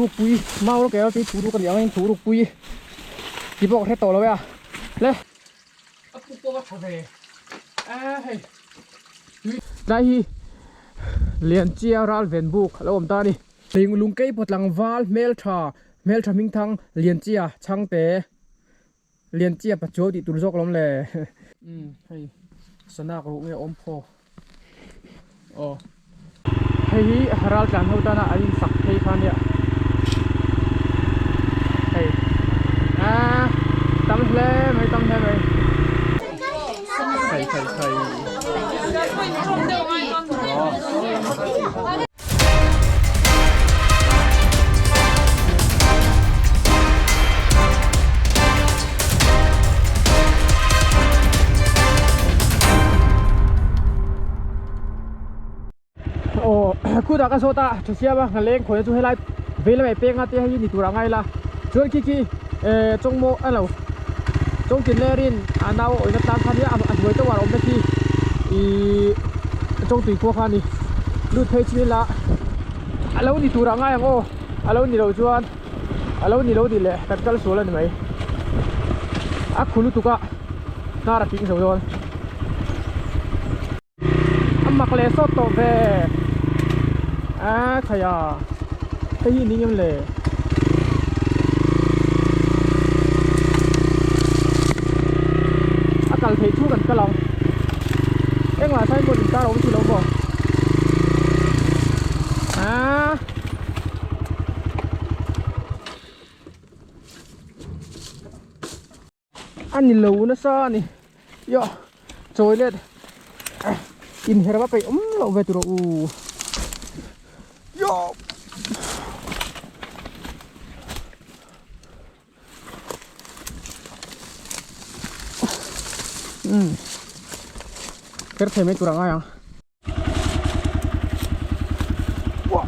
Thuhruk pui mau rawk ero chu thuhruk a nih angin thuhruk pui tih pawh ka hre tawh lo e a le. A puk pawh a tha ve a hei tui tlai hi Lianchia ral ven buk a lo awm ta a ni. Lungkei pawh tlangval hmeltha hmeltha hmingthang Lianchia chhangte. Lianchia pachuau tih tur zawk lawm le. Umm hei sanak ruh nge awm phaw aw. Hei hi ral tlan ho tana an insak phei kha nia. Hei aaa tam hle mai tam hle mai. Khai khai khai. Aw. Aw khutah ka zawt a tha siam a leng khawi chu helai vei lamah peng a te hei hi ni tur a ngai la chuan khi khi eh chawngmaw a lo chawngtin lerin a nau a awihna tlang kha nia a hnuai teuh ah a awm na khi ihh chawngtui khua kha a ni. Lut phei chu ila a lo ni tur ah ngai ang aw a lo ni lo chuan a lo ni lo tih leh kan kal sual a ni mai a khu lutuk a hnar a ping zo dawn a mak leh sawt tawh ve a khaia hei hi ni ngem le. A kal theih chu kan kal ang. Engah signboard in tar a awm si lo maw? Aa. A ni lo nasa a ni. Yo toilet inher va peih awm loh ve tur a u. Yo. Um her thei mai tur a ngai ang Uah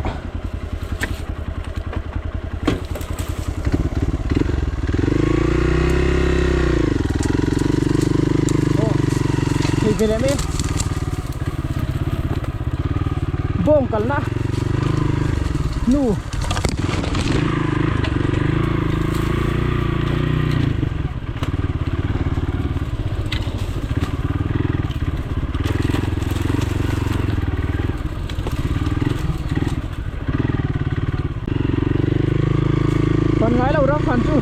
aw thei ve leh mai bawng kalna hnu. Còn ngai lo ram khan chu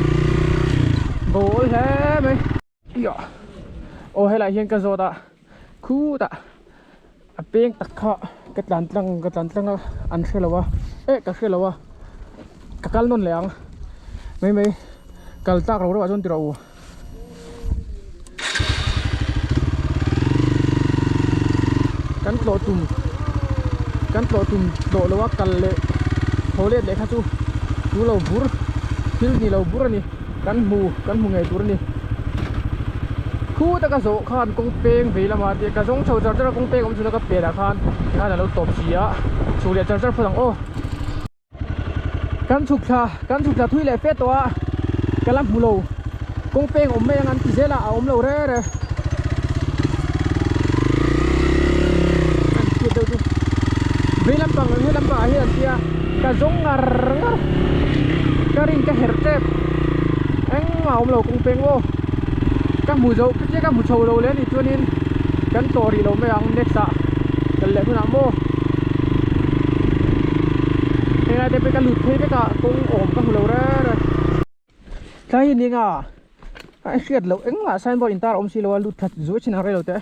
ball hle mai Iah aw helai hian ka zawt a khutah a peng tak kha ka tlan tlang ka tlan tlang a an hre lo a eh ka hre lo a ka kal nawn leh ang mai mai kal tlak ro reuh ah chuan ti rawh u. Kan tlawh tum kan tlawh tum tlawh lo a kal leh tho let leh kha chu chu lo bur thil ni lo bur a ni kan hmu kan hmu ngei tur a ni khu taka zawh khan kawng peng vei lama tia ka zawng chho char char a kawng peng awm chhun a ka pianah khan tikhan a lo tawp si a chhuk leh char char phawt ang aw. Kan chhuk thla kan chhuk thla thui leh fe tawh a ka la hmu lo kawng peng awm mai ang an ti zel a a awm lo re re an hriat deuh chu vei lampang he lampang ah hian an tia ka zawng ngar ngar ka rin ka herh tep engmah a awm lo kawng peng aw ka hmu zo ka tia ka hmu chho lo leh a nih chuanin kan tawh rih lo mai ang next ah kal leh hunah maw. Helai te pawh ka lut phei vek a kawng awm ka hmu lo reng reng. Tlai hi ning a a hriat loh engmah signboard in tar a awm si lo a lut that zuai chin ang rei lo te.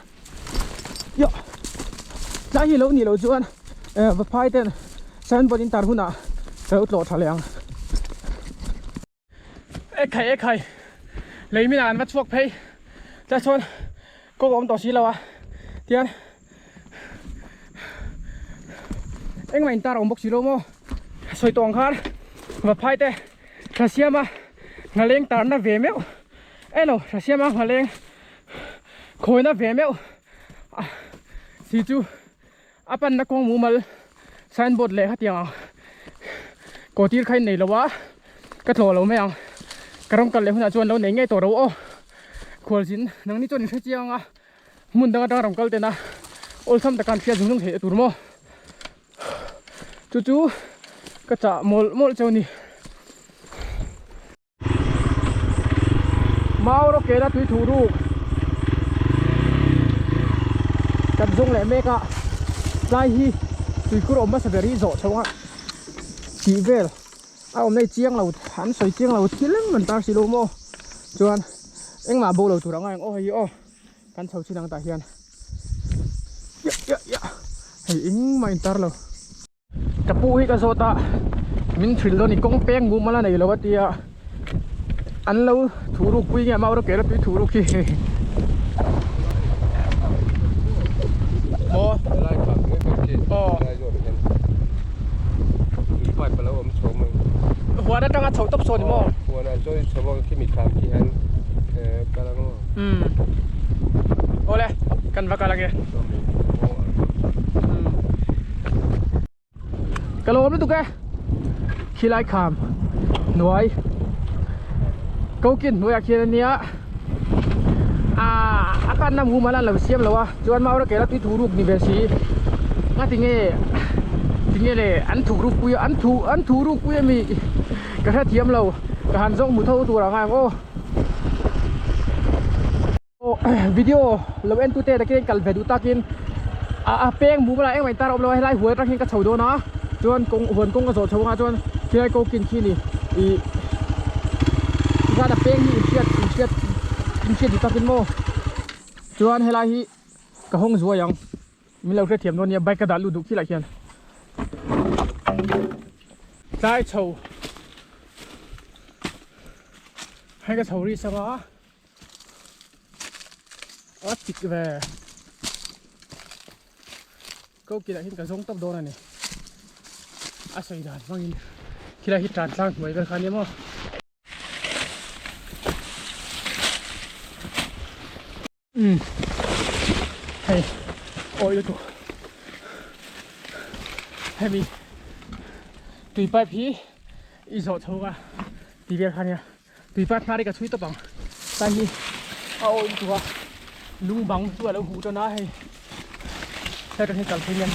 Yo tlai hi lo nih loh chuan eh vaphai ten signboard in tar hunah ka lo tlawh tha leh ang. Ekhai ekhai lei minah an va chhuak phei tlai chuan kawng a awm tawh si lo a tian engmah in tar a awm bawk si lo maw sawi tawh ang khan vaphai te thla siam a nghaleng tarna ve meuh elo thla siam a nghaleng khawina ve meuh si chu A panna kawng mumal signboard leh hetiang ang kaw tir kha in nei lo a, ka tlawh lo mai ang. Ka rawng kal leh hunah chuan lo nei ngei tawh ro aw. Khualzin nangni chuan in hre chiang a, hmun dang atanga rawng kal tena awlsam taka an hriat zung zung theih tur maw. Chu chu ka chah mawlh mawlh cheu a ni. kela tui thuh ruk kan zawng leh mek a tlai hi tuikhur awm hmasa ber hi zawh chho a tih vel a awm nei chiang lo an sawi chiang lo thil engmah an tar si lo maw chuan engmah bo lo tur ang a eng aw hei hi aw kan chho chin ang tah hian ya ya ya hei engmah in tar lo. Ka pu hi ka zawt a min thrilh dawn i kawng peng mum ala nei lo a tia an lo thu ruk pui nge mau rawh kela tui thu ruk hi maw aw huan atanga chho tawp sawn ni maw umm awle kan va kal ange. Ka lawm lutuk e khilai kham hnuai kokin hnuaiah khian ania ah a kanna mumal an lo siam lo a chuan maura kela tui thu ruk ni ve si ngatinge tinge le an thuk ruk pui an thu an thu ruk pui ami ka hrethiam lo ka han zawng hmu tho tur ang ang aw. Video lo en tute takin kal ve duh takin a peng mum a engmah intar a awm lo a helai huai atang hian ka chho dawn a chuan kawng huan kawng ka zawh chho anga chuan khilai ko kin khi ni ih tikhan a peng hi inhriat inhriat inhriat duh takin maw chuan helai hi ka hawng zuai ang min lo hrethiam dawn nia bike ka dah lut duh khilai khian tlai chho hei ka chho ri sang a. A tik ve ko kilah hian ka zawng tawp dawn a ni a sawi dan hmangin khilai hi tan tlang hnuai vel kha ania maw. Umm hei awi lutuk hemi tui pipe hi i zawh chho a ti vel kha ania. Tui pat hnar hi ka chhui tawp ang. Tlai hi a awi lutuk a, lung bang chu a lo huh tan a hei. Tlai atang hian kal phei hian.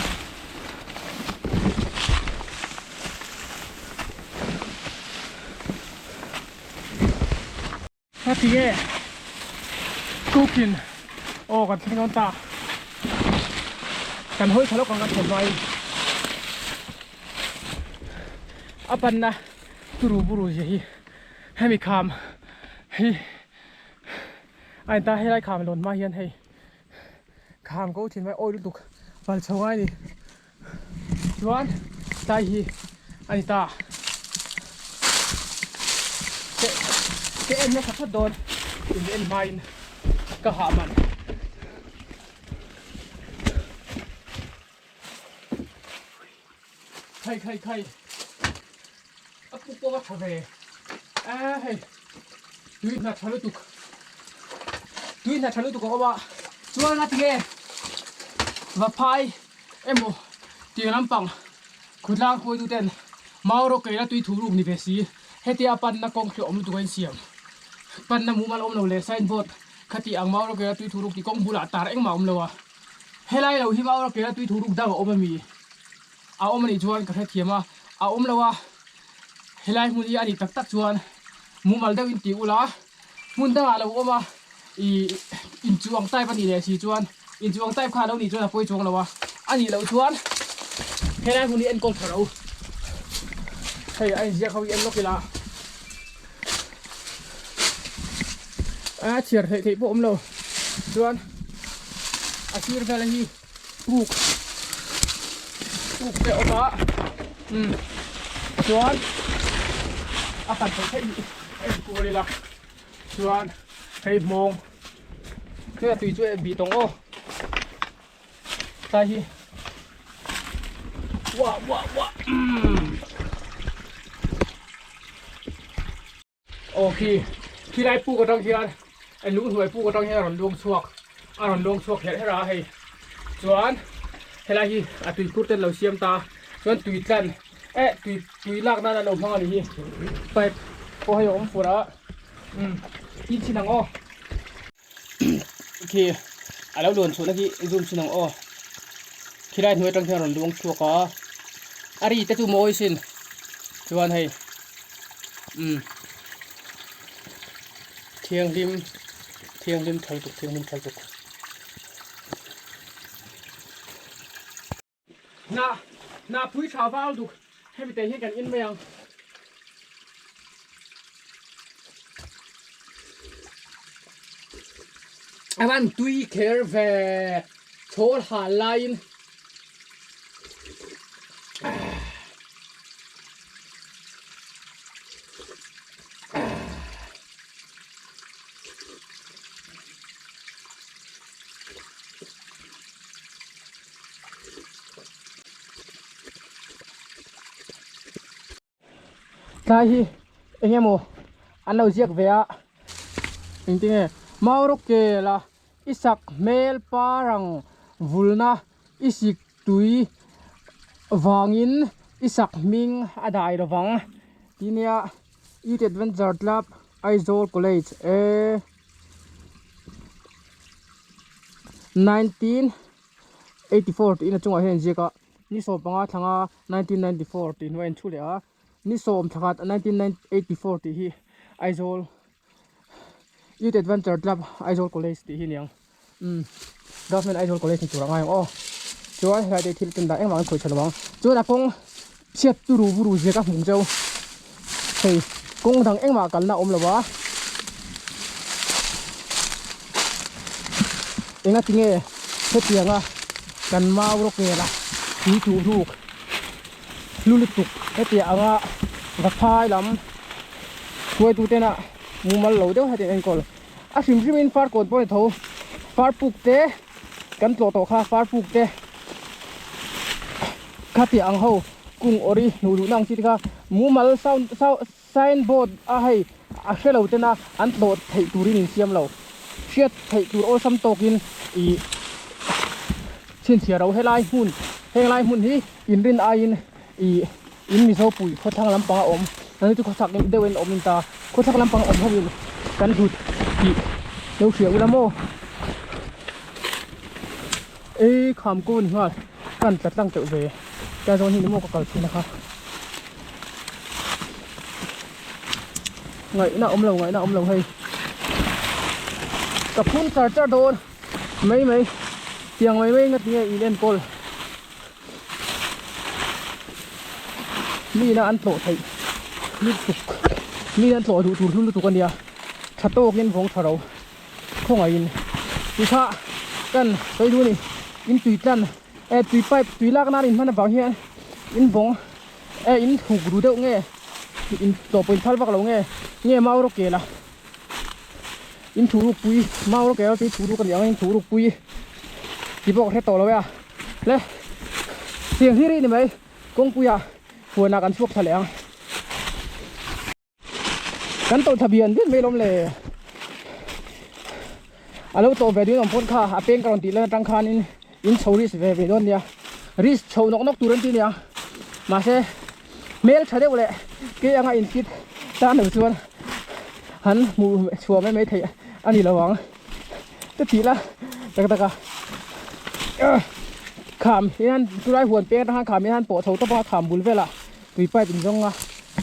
Heti nge tukin aw kan thleng dawn ta. Kan hawi thla lawk ang kan thawm hmain a panna. Turu buru zia hi hemi kham hi a in ta helai kham lawn hma hian hei kham ko thin mai awi lutuk pal chho ngai ni chuan tlai hi a ni ta ke ke en nasa phawt dawn in en hma in ka hah man. Khai khai khai a pu pawh a tha ve a hei tui hna tha lutuk tui hna tha lutuk a awm a chuan a tinge vaphai emaw tiang lampang khutlang hruaitu ten mau rawh keila tui thu ruk ni ve si hetia panna kawng khi awm lutuk a insiam panna mumal awm lo leh signboard khati ang mau rawh keila tui thu ruk tih kawng bulah tar engmah a awm lo a. Helai lo hi Maura kela tui thu ruk dang a awm ami? A awm anih chuan ka hrethiam a, a awm lo a, helai hmun hi anih tak tak chuan mumal deuh in ti ula, hmun dangah lo awm a, ih inchuang type anih leh si chuan inchuang type kha a lo nih chuan a pawi chuang lo a, anih loh chuan helai hmun hi enkawl tha ro. Hei a inziak ho hi en lawk ila. A chhiar theih theih pawh awm lo chuan a sir vel hi puk puk te awm a umm chuan a pan theih theih hi a en kual ila chuan hei hmawng hei a tui chu a bih tawng aw tlai hi wah wah wah umm. Aw khi khilai puk atang hian a lung hnuai puk atang hian a rawn luang chhuak a rawn luang chhuak herh herh a hei chuan helai hi a tuikhur te an lo siam ta chuan tui tlan eh tui tui lak nan an lo hmang a nih hi pipe pawh hei a awm fur a umm tin chhin ang aw khi a lo luan chhuahna khi zoom chhin ang aw khilai hnuai atang hian a rawn luang chhuak a a ri te chu mawi sin chuan hei umm thianghlim. Thianghlim tha lutuk thianghlim tha lutuk. Hnah hnah pui tha val duk hemi te hian kan in mai ang. A van tui kher ve chhawl hal laiin. Tlai hi eng emaw an lo ziak ve a engtinge Maurawkela i sak hmel parang vulna i sik tui vangin i sak hming a dai lovang tih nia Youth Adventure Club Aizawl College e 1984 tiin a chungah hian a inziak a ni 15 thlanga 1994 tih hnuaiah a inchhu leh a ni 10 thlakhat 1984 tih hi Aizawl Youth Adventure Club Aizawl College tih hi a ni ang umm Government Aizawl College ni tur a ngai ang aw chuan helai te hi thil ken dah engmah an khawih tha lo ang chuan a kawng chhiat turu buru zia ka hmu cheu hei kawng dang engmah kalna a awm lo a enga tinge hetianga kan mau rawk vel a tui tuh ruk hlu lutuk hetiang anga vaphai lam hruaitu tena mumal lo deuh hetiang enkawl a hrim hrim in farkawn pawh a ni tho farpuk te kan tlawh tawh kha farpuk te khatiang ang ho kung awri hnuh duhna ang chi te kha mumal sound sign board a hei a hre lo tena an tlawh theih turin insiam lo hriat theih tur awlsam tawkin ih chhinchhiah ro helai hmun heng lai hmun hi inrin aiin ih in Mizo pui khawthlang lampang a awm nang chu khawchhak deuh in awm in ta khawthlang lampang awm ho in kan hlut tih lo hria ula maw ei kham ko ni nghal kan tla tlang teuh ve ka zawn hi ni maw ka kal thin a kha ngaihna awm lo ngaihna awm lo hei ka phun char char dawn mai mai tiang mai mai ngat nge in enkawl mi ina an tlawh theih lutuk mi an tlawh duh tur hlu lutuk a nia tha tawkin vawng tha ro khawngaihin tikha kan sawi duh a ni in tui tlan eh tui pipe tui lak nan in hman avang hian in vawng eh in thuk ru deuh nge in tlawh pawh in phal vak lo nge nge mau rawk kel a in thu ruk pui mau rawk kel tui thu ruk a ni ang a in thu ruk pui tih pawh ka hre tawh lo e a le tiang hlir hi ni mai kawngpuia huanah kan chhuak thla leh ang kan tawlh thla bian bian mai lawm le a lo tawh ve ding awm pawn kha a peng ka rawn tih lan atang khanin in chho risk ve ve dawn nia risk chho nawk nawk tur an ti nia mahse hmel tha deuh leh ke anga in fit tan lo chuan han hmuh chhuah mai mai theih a ni lo ang te tih la tak tak a kham hian chulai huan peng atang khan kham hian pawh chho tawp a kham bul velah tui pipe in zawng a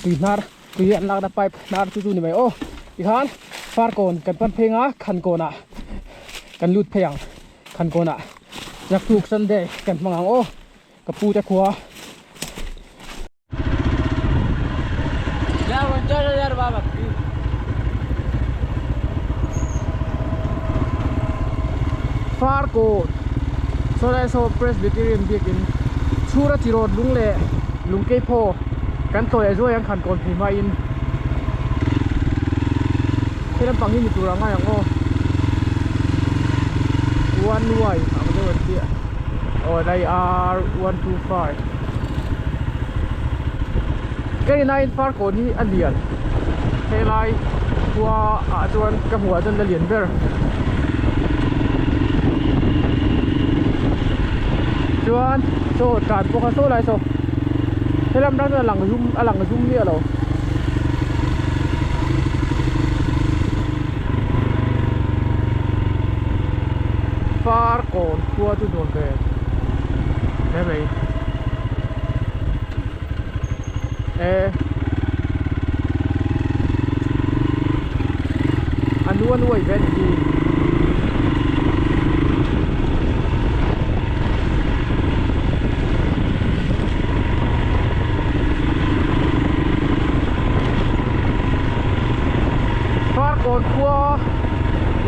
tui hnar tui an lakna pipe hnar chu chu ni mai aw tikhan farkawn kan pan phei anga khankawnah kan lut phei ang khankawnah naktuk sunday kan hmang ang aw ka pu te khua. Farkawn sawlai saw Presbyterian biakin chhura chi rawt lung leh lungkei phaw kan tlawi leh zuai ang khankawn phei hmain he lampang hi ni tur ang ngai ang aw one y ang deuh an tih aw helai r 125 Ka rinaiin Farkawn hi a lian helai khua ah chuan ka hmuh ah chuan la lian ber chuan saw tlan pawh kha saw lai saw helam ram chuan a lang zum a lang zum miah lo. Farkawn khua chu nuam ve hle mai e a nu a nuai ve a ni hi.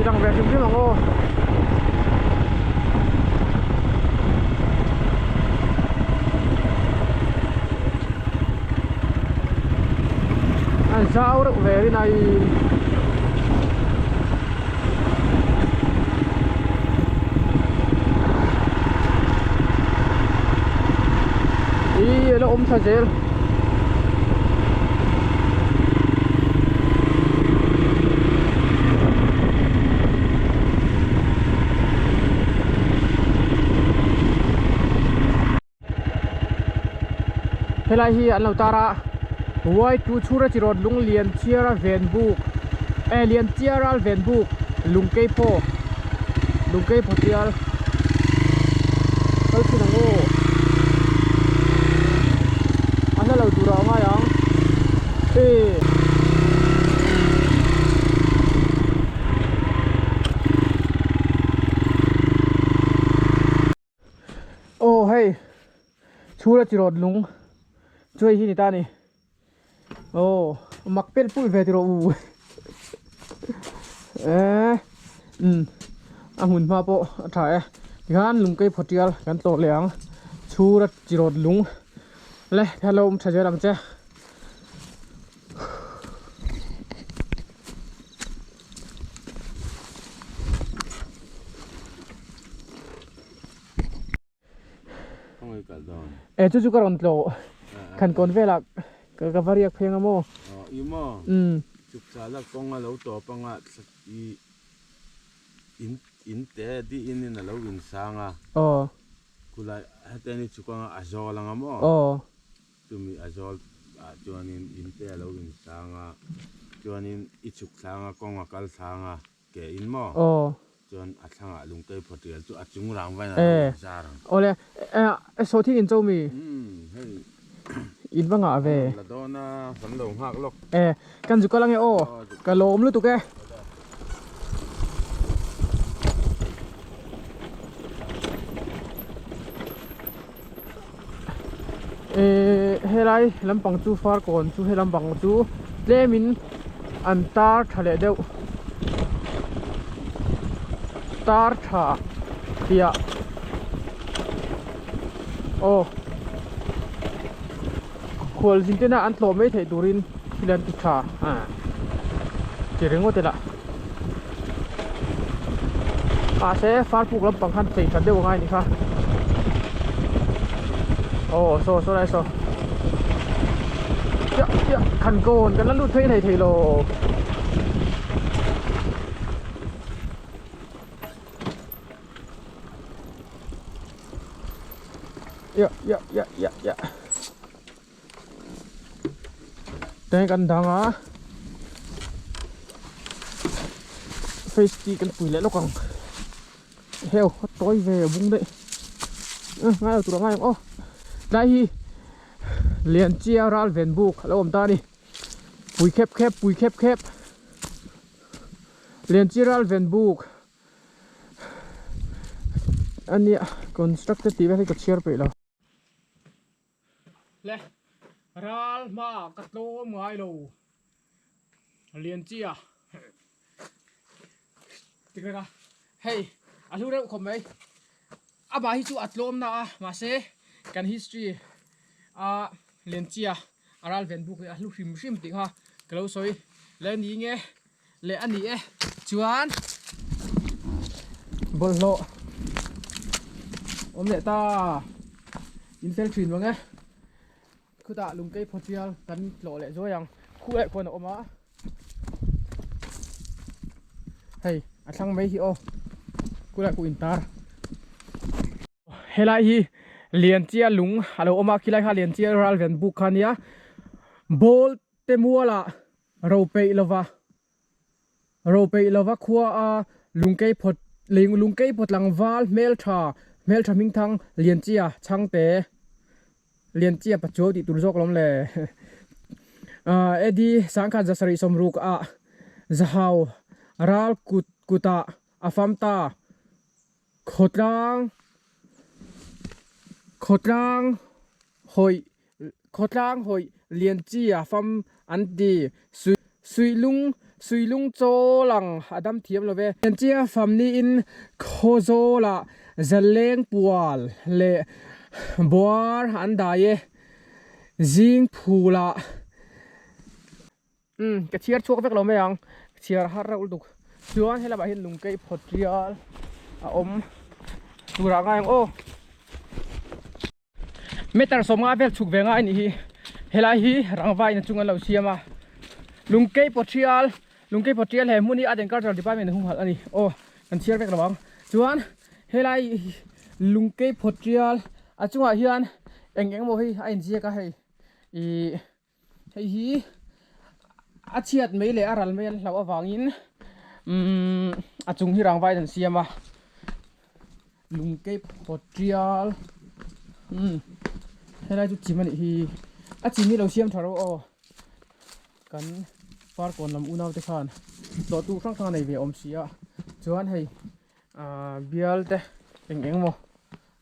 Ti lang ve hrim hrim ang aw. A zau reuh ve rin aiin. Ih a la awm thla zel. Helai hi an lo tar a Y2 chhura chi rawt lung lian chiara ven buk eh lian chiara ven buk lung kei phaw lung kei phaw tial kal thin ang aw a hla lo tur ah a ngai ang eh. Aw hei chhura chi rawt lung chu hei hi ni ta a ni aw mak pel pulh ve tiraw u eh um a hmun hma pawh a tha e tikhan lung kei phaw tial kan tlawh leh ang chhura chi rawt lung le hello awm tha zel ang che. E chu chu ka rawn tlawh khan kawn velah ka va riak pheng a maw i maw chuk thla la kawng a lo tawp anga i in in te di in in a lo in sang a khulai hetiang ni chuk anga a zawl anga maw Chumi a zawl ah chuanin in te a lo insang a, chuanin i chhuk thlang a, kawng a kal thlang a, ke in maw? Aw. Chuan a thlangah lungkei phaw tial chu a chung rang vain a lo inzar ang. Awle, saw thing in cho mi? Umm, hei. In va ngah ve. La dawn a, kan lo nghak lawk. E, kan zu kal ange aw, ka lawm lutuk e. Ehh helai lampang chu farkawn chu he lampang chu tlemin an tar tha leh deuh tar tha tih ah aw khualzin tena an tlawh mai theih turin thil an ti tha ah ti ringawt ila mahse farpuk lampang khan chei that deuh a ngai a ni kha aw saw saw lai saw chiah chiah khan kawn kan la lut phei thei thei lo. Ya ya ya ya ya Te kan dang a face tih kan pui leh lawk ang heu a tawi ve a bung daih ngai lo tur a ngai ang aw tlai hi Lianchia ral ven buk a lo awm ta a ni pui khep khep pui khep khep Lianchia ral ven buk a nia constructed tih vel hi ka chhiar peih lo. Le ral hmaah ka tlawm ngai lo Lianchia tikhrek a hei a hlu reuh khawp mai amah hi chu a tlawm na a mahse kan history a Lianchia a ral ven buk hi a hlu hrim hrim tih kha ka lo sawi le ni nge leh a ni e chuan bawlhhlawh awm leh ta in fel thin vang e khutah lungkei phaw chial kan tlawh leh zuai ang khu leh khuan a awm a hei a thlang mai hi aw khulai khu intar helai hi Lianchia lung a lo awm a khilai kha Lianchia ral ven buk kha ania ball te mualah Ro peih lova ro peih lova khua a lungkei phawt lungkei phawt tlangval hmeltha hmeltha hmingthang Lianchia chhangte Lianchia pachuau tih tur zawk lawm le ah Eddie sangkhat zasarih sawmruk ah zahau ral kut kutah a fam ta khawtlang khawtlang hawih Khawtlang hawih lian chi a fam an ti. Suihlung Suilung chawl ang a dam thiam lo ve. Lianchia fam niin Khawzawlah Zaleng pual leh Buar an dai e. Zing phulah Umm ka chhiar chhuak vek lo mai ang chhiar har reuh lutuk chuan helamah hian lungkeih phawt rial a awm turah ngai ang aw meter sawmnga vel chhuk ve ngai a nih hi helai hi rangva in a chung an lo siam a lungkeih pawt rial lungkeih pawt rial he hmun hi art and cultural department in humhalh a ni aw kan chhiar vek lo ang chuan helai lungkeih phawt rial a chungah hian eng eng emaw hi a inziak a hei ihh. Hei hi a chhiat mai leh a ral mai an hlauh avangin umm a chung hi rangva in an siam a lungkeip hawt tial umm helai chu chim a nih hi a chim hi lo siam tha rawh aw kan parkawn lam unau te khan tlawh tu hrang hrang a nei ve awm si a chuan hei ahh bial te eng eng maw.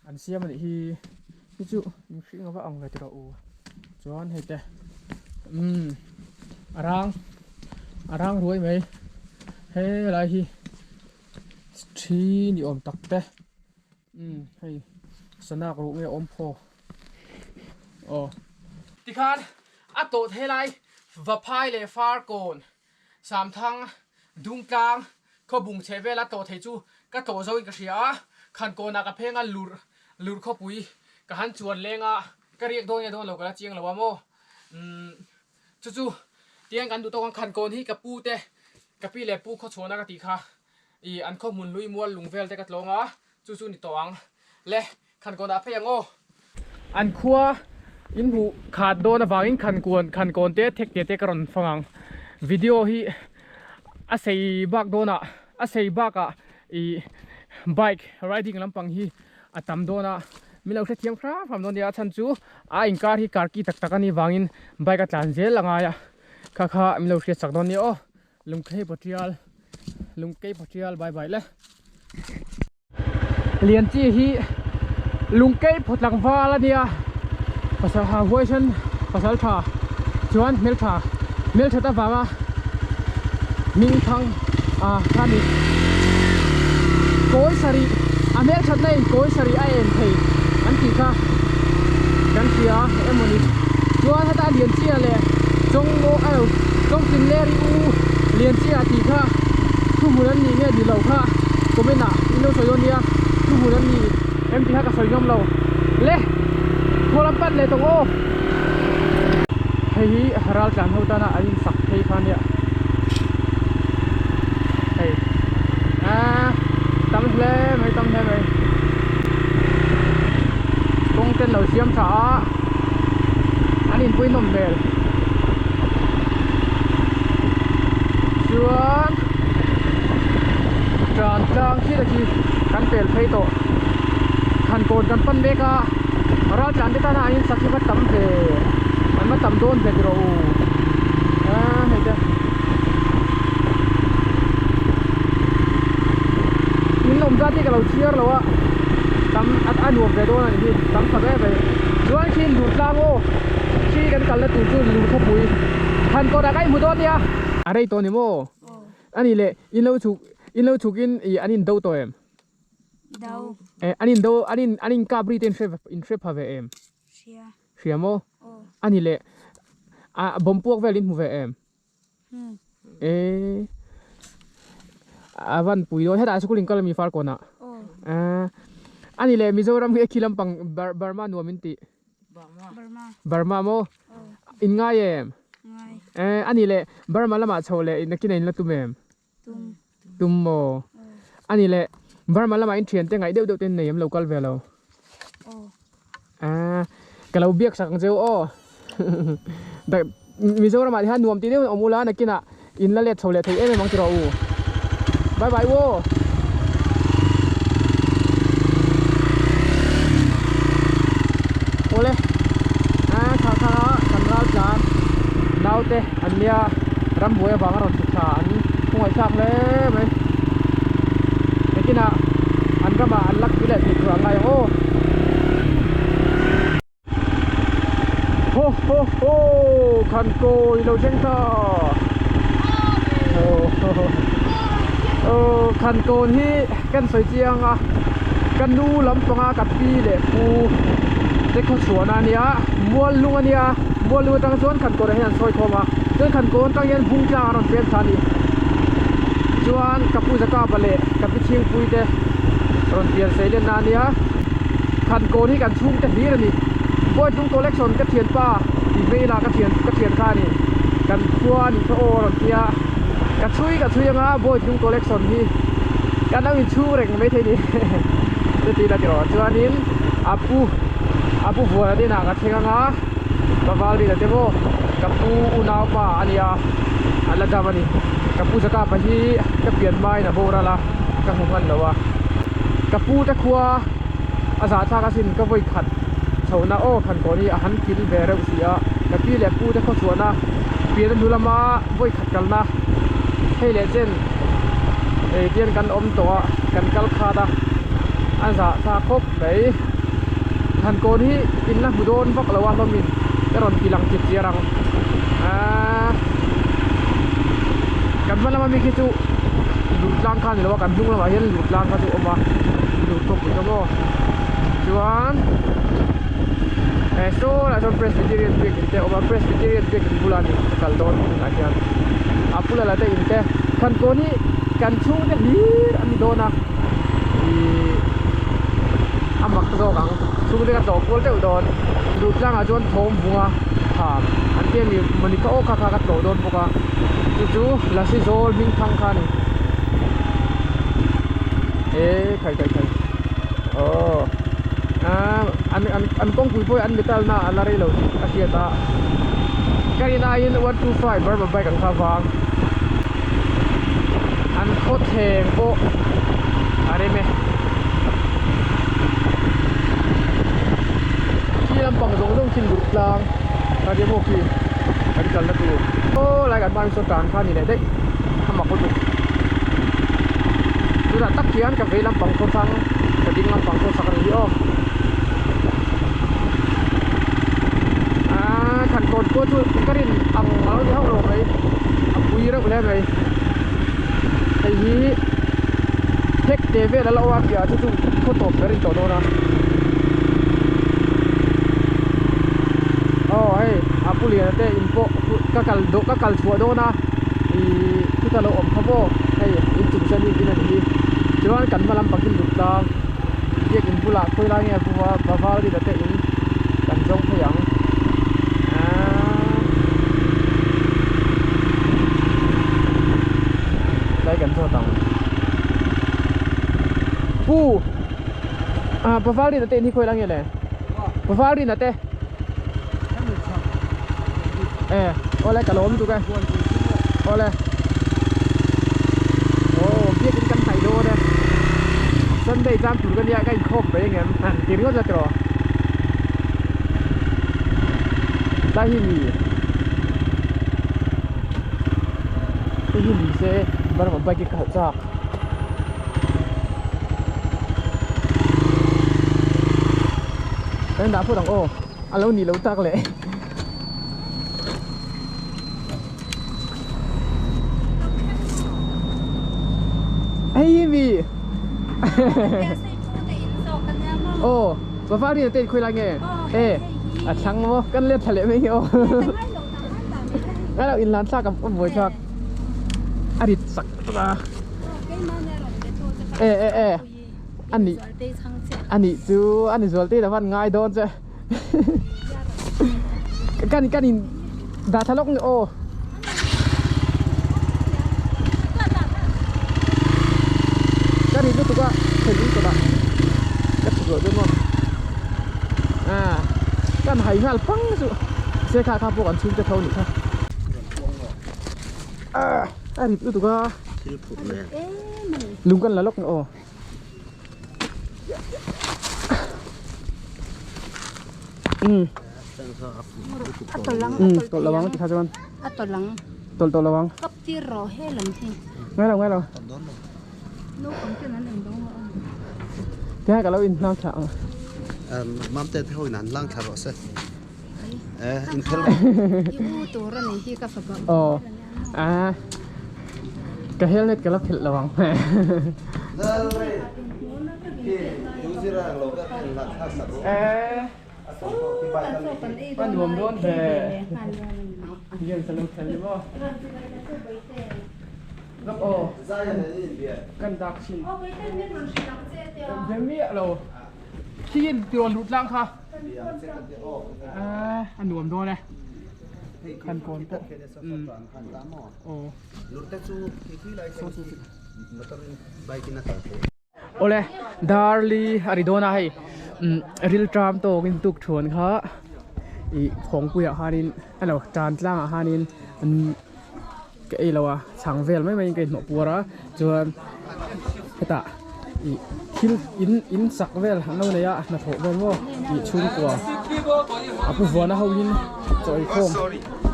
An siam a nih hi hi chu mihring ava ang ve tiraw u chuan hei te umm a rang a rang ruai mai helai hi thi ni awm tak te umm hei sanak ruh nge awm phaw aw tikhan a tawt helai vaphai leh farkawn Samthang, Dungtlang, Khawbung chheh vela tlawh thei chu ka tlawh zo in ka hria a, Khankawnah ka pheng a lurh lurh khawpui ka han chuan leng a, ka riak dawn nge dawn lo ka la chiang lo a maw? Umm chu chu tiang kan duh tawk ang Khankawn hi ka pu te ka pi leh pu khawchhuahna ka tih kha i an khaw hmun hlui mual lung vel te ka tlawng a, chu chu ni tawh ang le. Khankawnah phei ang aw. An khua in hmuh khat dawn avangin Khankawn Khankawn te thek te te ka rawn fang ang. Video hi a sei bak dawnah a sei bakah ih bike riding lampang hi a tam dawn a, min lo hrethiam hram hram dawn nia a chhan chu a inkar hi car ki tak tak a nih vangin bike a tlan zel a ngai a, kha kha min lo hriat chak dawn nia aw. Lungkhei Patrial Lungkei Patrial bye bye le. Lianchi hi lungkei phawt tlangval a nia pasal ha huaisen pasal tha chuan hmeltha hmelthat avanga hming thang a kha ni kawi sarih a hmelthat na in kawi sarih a en thei an tih kha kan hria emaw ni chuan heta Lianchi a leh chawngmaw a lo chawngtinleri u Lianchi a tih kha thuhmun an nih nge ni lo kha comment ah in lo sawi dawn nia thuhmun an ni em tih kha ka sawi ngam lo le khaw lam pan leh tawng aw hei hi ral tlan ho tana an in sak phei kha nia hei aaa tam hle mai tam hle mai kawng ten lo siam tha a an inpui nawm hmel. Chuan tan tlang khi te khi kan pel phei tawh Khankawn kan pan mek a ral tlan te tana an in sak hi va tam ve an va tam dawn ve tiraw u a hei te in awm zat hi ka lo chhiar lo a tam a nuam ve dawn a ni hi tam tak em mai chuan khi lut tlang aw khi kan kalna tur chu lut khawpui. Han kawt ah ka inhmu dawn nia. A rei tawh ni maw? A nih leh in lo chhuk in lo chhuk in ih an in do tawh em? Do. Eh an in do an in an in kap ri te in hre in hre pha ve em? Hria. Hria maw? Aw. A nih leh a bawm puak vel in hmu ve em? Hmm. Eh a van pui dawn hetah school in kal ami far kawnah? Aw. Eh a nih leh Mizoram hi a khi lampang Burma nuam in tih? Burma. Burma maw? In ngai em? Ngai. Eh, ani leh Burma lamah chho leh nakin a in la tum em? Tum. Tum maw? Ani leh Burma lamah in thian te ngaih deuh deuh te in nei em lo kal ve lo? Aw. Ah, ka lo biak sak ang cheu aw. Mizoram ah hian nuam ti deuh in awm ula nakinah in la let chho leh thei em em ang ti rawh u. Bye bye u. Awle a kha kha kan ral tlan naute an nia rambuai avanga rawn chhuk thla an khawngaihthlak hle mai. Nakinah an ramah an lak pui leh thei tur ah ngai ang aw. Ho ho ho khan kawi lo thleng ta Aw Khankawn hi kan sawi chiang a ka nu lampanga ka pi leh pu te khaw chhuahna a nia mual lung a nia mual lung atang chuan Khankawn ah hian an sawi khawm a chuan Khankawn atang hian bung tlang an rawn pem thla a ni chuan ka pu Zakapa leh ka pi Chhingpui te rawn pian sei lenna a nia Khankawn hi kan chhungte hlir a ni Bawitlung collection ka thianpa tih hmel a ka thian ka thian kha a ni kan khua a nih kha aw a rawn tia ka chhui ka chhui anga Bawitlung collection hi kan lo inchhung reng maithei ni chuti la tiraw chuanin a pu a pu vuana te inah ka thleng anga ka val rin a te maw ka pu unaupa a nia a la dam a ni ka pu Zakapa hi ka pian hmain a boral a ka hmu hman lo a ka pu te khua a zahthlak asin ka vawi khat chhohna aw Khankawn hi a han kil ve reuh si a ka pi leh pu te khaw chhuahna pian a hnu lama vawi khat kalna hei leh chen ei tian kan awm tawh a kan kal khat a a zahthlak khawp mai Khankawn hi in la hmu dawn vak lo a hlawmin ka rawn ti lang chip chiar ang aaa kan hma lama mi khi chu lut tlang kha a ni lo a kan hnung lamah hian lut tlang kha chu a awm a lut khawpui kha maw chuan eh saw lah sawn Presbyterian biakin te a awm a Presbyterian biakin bulah a ni ka kal dawn tunah hian a pula la te in te Khankawn hi kan chhungte hlir a ni dawn a ihh a mak zawk ang chhungte ka tlawh kual deuh dawn lut tlangah chuan thawm vunga tham an tia ni mawni kha aw kha kha ka tlawh dawn bawk a chu chu lasi zawl hming thang kha a ni eh khai khai khai aw ah an an an kawngpui pawh hi an metal na a la rei lo tih a hriat a ka rin aiin 125 Burma bike ang kha vang an khawthleng pawh a rem e khi lampang zawng zawng khi lut tlang ka ria maw khi kan kalna tur aw lai kan hma saw tan kha ni leh daih a mak lutuk tunah tak hian ka vei lampang khaw thlang ka ding lampang khaw sak a ni hi aw aaa Khankawn pawh chu ka rin ang a lo ni hauh lo mai a pui reuh hle mai hei hi hek te vel a lo a piah chu chu khaw tawp ber a ni tawh dawn a aw hei a pu liana te in pawh ka kal dawh ka kal chhuah dawn a ihh chuta lo awm kha maw hei inchung sen hi in a ni hi chuan kan hma lampang hi lut tlang biakin bulah khawi lai nge a bua baval rin a te in kan zawng phei ang aaa tlai kan zawt ang pu ah baval rin a te in hi khawi lai nge le baval rin a te e awle ka lawm tuk e awle aw biakin kan hnaih dawn e Sunday zan tur ka nia ka inkhawm mai angem han ti ringawt la tiraw tlai hi mi hei hi ni se Burma bike hi ka hauh chak. Kan dah phawt ang aw a lo nih loh tak leh hei hi mi aw pafa rin te khawi lai nge e a thlang maw kan let thla leh mai nge aw ngai lo inlan thlak a buai thlak a rit sak a e e e ani ani chu ani zual te davan ngai dawn che kan kan in dah thla lawk nge aw ka rit lutuk a thlen in kawtah ka chhuk loh dawn maw a kan hai nghal pang chu se kha kha pawh kan chhungte tho anih kha a rit lutuk a lung kan la lawk nge aw. Tawlh lo ang tikha chuan a tawlh ang tawlh tawh lo ang kap tir rawh he lam hi ngai lo ngai lo naupang ten an eng lo a tinge ka lo in hlang thla ang mam te ho in an hlang thla rawh se eh in phel i u tur ani hi ka fapa aw a. Ka helmet ka la phelh lo ang. A nuam dawn ve. Game ka lo khel ni maw. Lawk aw. Kan dak chin. Be miah lo. Khi tirawn lut tlang kha. A nuam dawn e. Kan kawn pawh. Aw. Awle Darli a ri dawn a hei rilṭam tawkin tuk thuan kha ih phawngpuiah khanin elo tan tlangah khanin ka ei lo a chhang vel mai maiin ka inhnawh puar a chuan hetah ih thil in in sak vel an lo nei a hnathawh vel maw ih chhungkua a pu vuana ho in chaw eikhawm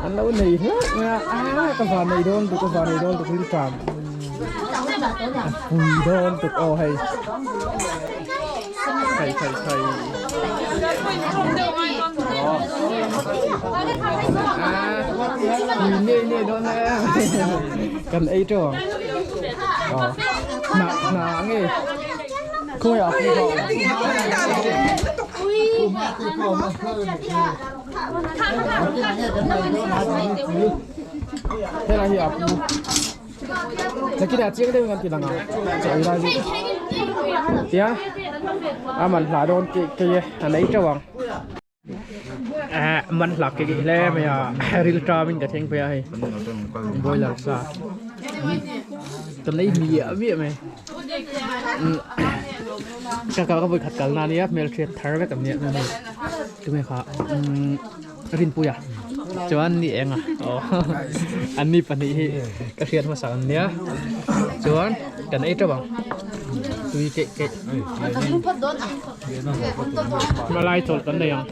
an lo nei hlauh mai a aaa ka van nei dawn tuk ka van nei dawn tuk rilṭam a pui dawn tuk aw hei khai khai khai aaa pui nei nei dawn e kan ei teuh ang aw hnah hnah nge khawi ah pui kha helai hi a pu Nakina chiang deuhin an ti lang ang chaw ei lai chu tia a man hla dawn tih kei e an ei teuh ang eh man hla ke hle mai a ril ṭam in ka thleng phei a hei boiler sa kan ei miah miah mai ka kal ka vawikhat kal na nia hmelhriat thar vek an nia tunge kha Rinpuia chuan ni eng a aw an ni pahnih hi ka hriat hmasa an nia chuan kan ei teuh ang tui keih keih malai chawlh kan nei ang.